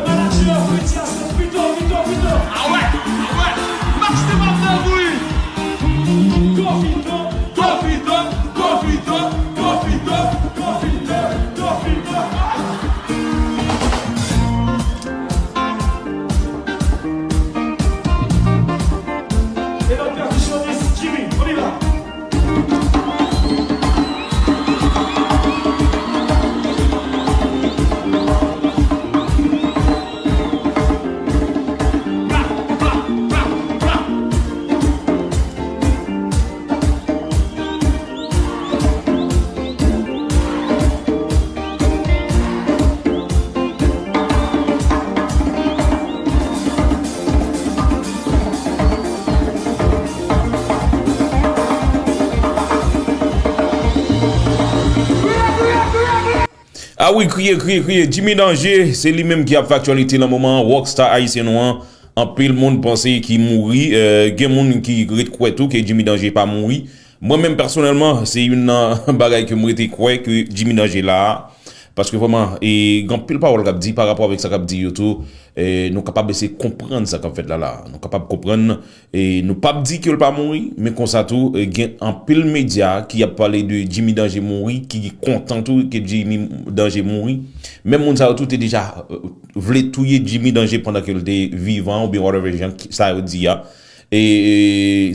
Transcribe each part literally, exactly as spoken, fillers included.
Manager, frè, ti a se pito, pito, pito. Ah ouais, ah ouais. Max te map nan bouyi. Konfito, konfito, konfito, konfito, konfito, konfito. Et notre percussionniste Jimmy, on y va. Ah wi, kriye, kriye, kriye. Jimmy Danger, se li menm ki ap fè aktyalite nan moman an. Rockstar ayisyen nou an, anpil moun panse ki mouri. Euh, gen moun ki ret kwè tou ke Jimmy Danger pa mouri. Mwen menm pèsonèlman, se youn nan bagay ke m rete kwè ke Jimmy Danger la a. Paske vrèman, e, gen anpil pawòl k ap di pa rapò avèk sa k ap di yo tou. E, nou kapab eseye konprann sa k ap fèt la la. Nou kapab konprann, e, nou p ap di ke l pa mouri, men konsa tou, e, gen anpil medya ki ap pale de Jimmy Danger mouri, ki kontan tou ke Jimmy Danger mouri. Menm moun sa yo tou te deja, e, vle touye Jimmy Danger pandan ke l te vivan, oubyen whatever jan ki, sa yo di a. E, e,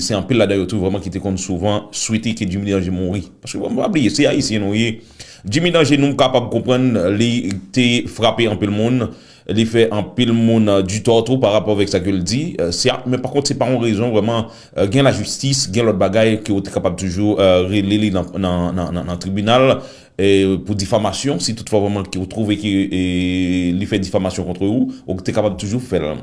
se anpil ladan yo tou vrèman ki te konn souvan swete ke Jimmy Danger mouri. Paske, bon, pa bliye, se ayisyen nou ye. Jimmy Danger, nou kapab konprann, li te frape anpil moun, li fè anpil moun, euh, du tort tou pa rapò avèk sa ke l di, euh, sèt, men pa kont, se pa yon rezon vrèman, euh, gen lajistis, gen lòt bagay ke w te kapab toujou, euh, rele li nan, nan, nan, nan, nan tribinal, e, pou difamasyon, si toutfwa vrèman ke w twouve ke, e, li fè difamasyon kont ou, ou te kapab toujou fè l.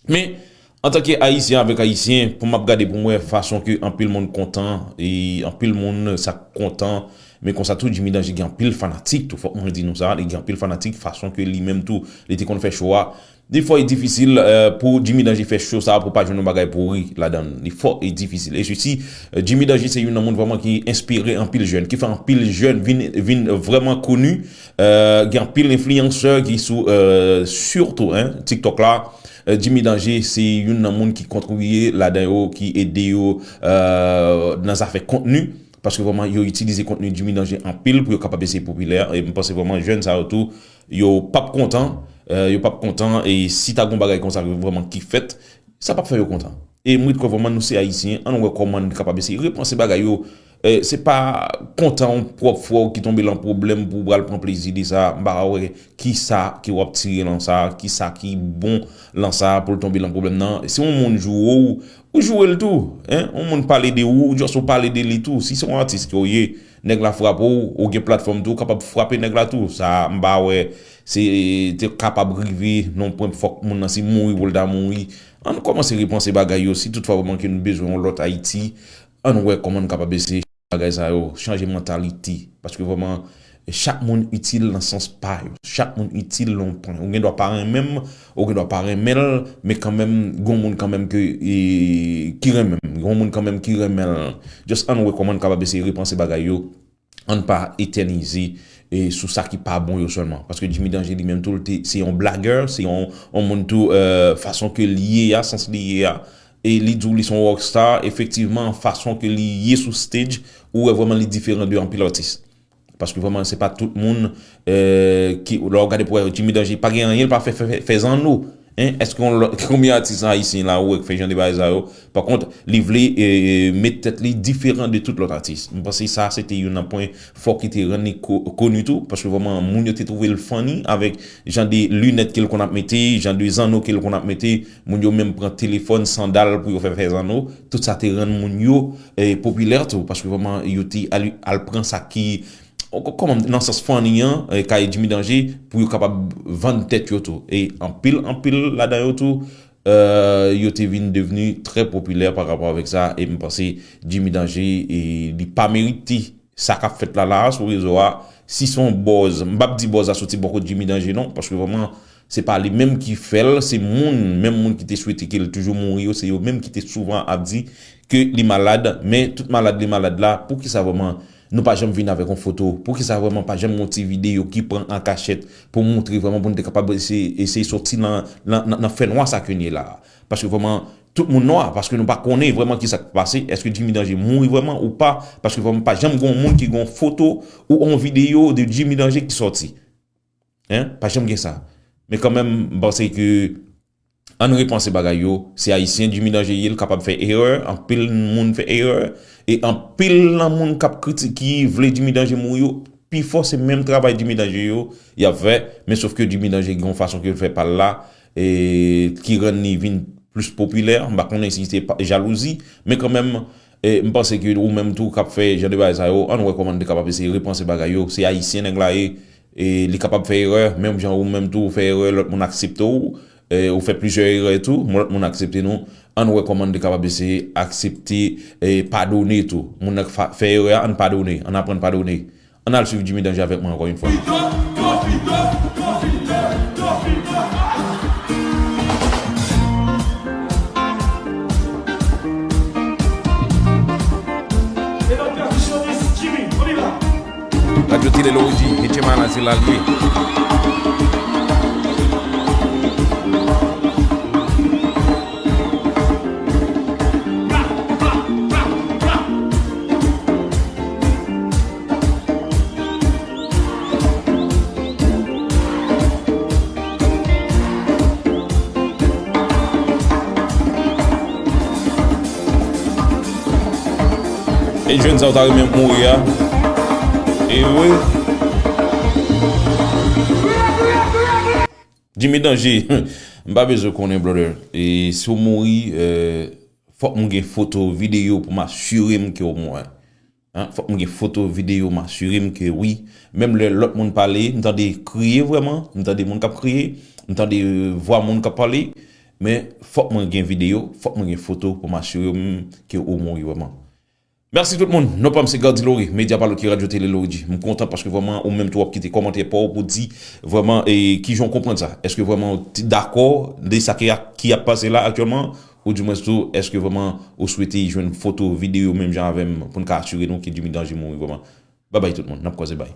Men, antanke Ayisyen avèk Ayisyen, pou m ap gade pou m wè fason ke anpil moun kontan, e anpil moun sa kontan, men konsa tou Jimmy Danger gen anpil fanatik tou, fòk mwen di nou sa, li gen anpil fanatik, fason ke li menm tou, li te konn fè cho a. Li fò e difisil, eh, pou Jimmy Danger fè cho sa a pou pa jwenn yon bagay pouri ladan l. Li fò e difisil. E sesi, eh, Jimmy Danger se youn nan moun vrèman ki enspire anpil jèn, ki fè anpil jèn vin, vin vrèman koni. Eh, gen anpil enfliyansè ki sou, eh, sitou, hein, TikTok la. Eh, Jimmy Danger se youn nan moun ki kontribiye ladan yo, ki ede yo, eh, nan zafè kontni. Paske vrèman, yo itilize kontni Jimmy Danger anpil pou yo kapab eseye popilè. E m panse vrèman jèn sa yo tou, yo p ap kontan. Eh, yo p ap kontan. E si ta gon bagay konsa vrèman ki fèt, sa p ap fè yo kontan. E m ret kwè vrèman nou se Ayisyen, ann wè kòman n kapab eseye repanse bagay yo. Eh, se pa kontan yon pwòp frè w ki tonbe lan pwoblèm pou w pral pran plezi de sa. M pa wè kisa ke w ap tire lan sa, kisa ki bon lan sa pou l tonbe lan pwoblèm nan. Si yon moun joure w, ou joure l tou, hein? Yon moun pale de ou, ou just ou pale de li tou. Si se yon atis ke w ye, nèg la frape w, ou gen platfòm tou, ou kapab frape nèg la tou. Sa, m pa wè, se, te kapab rive nan yon pwen fòk moun nan se mouri pou l ta mouri. Ann kòmanse repanse bagay yo, si toutfwa vrèman ke nou bezwen yon lòt Ayiti, ann wè kòman n kapab eseye bagay sa yo, chanje mantalite. Paske vrèman, chak moun itil nan sans pa yo. Chak moun itil nan yon pwen. Ou gen dwa pa renmen m, ou gen dwa pa renmen l, men kanmenm, gon moun kanmenm ke, e, ki renmen m. Gon moun kanmenm ki renmen l. Just ann wè kòman n kapab eseye repanse bagay yo. Ann pa etènize, e, sou sa ki pa bon yo sèlman. Paske Jimmy Danger li menm tou, l te, se yon blagè, se yon, yon moun tou, eh, fason ke l ye a, sans li ye a. E li di w li se yon rockstar, efektivman, fason ke li ye sou stage, ou wè vrèman li diferan de anpil atis. Paske vrèman, se pa tout moun, eh, ki, lè w gade pou wè Jimmy Danger, pa gen anyen l pa fè, fè, fè, fè zanno. Hein? Èske yon lòt, konbyen atis ayisyen la ou wè k fè jan de bagay sa yo? Pa kont, li vle, eh, met tèt li diferan de tout lòt atis. M panse sa, se te youn nan pwen fò ki te rann li ko-, koni tou, paske vrèman, moun yo te twouve l funny avèk jan de linèt ke l konn ap mete, jan de zanno ke l konn ap mete, moun yo menm pran telefòn, sandal pou yo fè fè zanno, tout sa te rann moun yo, eh, popilè tou, paske vrèman yo te al, al pran sa ki, kòman, nan sans funny an, eh, kay Jimmy Danger, pou yo kapab vann tèt yo tou. E anpil, anpil ladan yo tou, eh, yo te vin devni trè popilè pa rapò avèk sa, e m panse Jimmy Danger, e li pa merite sa k ap fèt la la a sou rezo a, si se yon buzz, m p ap di buzz la soti bò kot Jimmy Danger non, paske vrèman, se pa li menm ki fè l, se moun, menm moun ki te swete ke l toujou mouri yo, se yo menm ki te souvan ap di ke li malad, men tout malad li malad la, poukisa vrèman Nou pa janm vin avèk yon foto. Poukisa vrèman pa janm yon ti videyo ki pran an kachèt pou moutre vrèman pou nou te kapab eseye, eseye soti nan, nan, nan, nan fènwa sa ke n ye la a? Paske vrèman, tout moun nwa, paske nou pa konnen vrèman kisa k pase. Èske Jimmy Danger mouri vrèman ou pa? Paske vrèman pa janm gen yon moun ki gen yon foto ou yon videyo de Jimmy Danger ki sòti. Hein? Pa janm gen sa. Men kanmenm, m panse ke ann repanse bagay yo. Se Ayisyen Jimmy Danger ye, l kapab fè erè, anpil moun fè erè, e anpil nan moun k ap kriti-, ki vle Jimmy Danger mouri yo, pifò se menm travay Jimmy Danger yo y ap fè, men sof ke Jimmy Danger gen yon fason ke l fè pa l la, e ki rann li vin plis popilè. M pa konnen si se pa jalouzi, men kanmenm, e m panse ke ou menm tou k ap fè jan de bagay sa yo, ann wè kòman n te kapab eseye repanse bagay yo. Se Ayisyen nèg la ye, e li kapab fè erè, menm jan ou menm tou ou fè erè, lòt moun aksepte w, e ou fè plizyè erè tou, lòt moun aksepte nou. Ann wè kòman n te kapab eseye aksepte, e padone tou. Moun nan k fa-, fè erè a, ann padone, ann aprann padone. Ann al swiv Jimmy Danger avèk mwen ankò yon fwa. Radyo Tele Loredi, Etye Malazil la l ye. E jwenn sa w ta renmen mouri a. E wi. Jimmy Danger, m pa bezwen konnen, brother. E si w mouri, eh, fòk m gen foto, videyo pou m asire m ke w mò. Hein, fòk m gen foto, videyo, m asire m ke wi. Menm lè lòt moun pale, m tande kriye vrèman, m tande moun k ap kriye, m tande vwa moun k ap pale, men fòk mwen gen videyo, fòk mwen gen foto pou m asire m ke ou mouri vrèman. Mèsi tout moun. Non pa m se Gardy Loré, medya pa lòt ki Radyo Tele Loredi. M kontan paske vrèman ou menm tou w ap kite kòmantè pa w pou di vrèman, e, kijan w konprann sa. Èske vrèman w te dakò de sa ki a, ki ap pase la aktyèlman? Oudimwens tou, èske vrèman ou swete jwenn foto, videyo menm jan avè m pou n ka asire nou ke Jimmy Danger mouri vrèman? Babay tout moun, n ap kwaze, bay.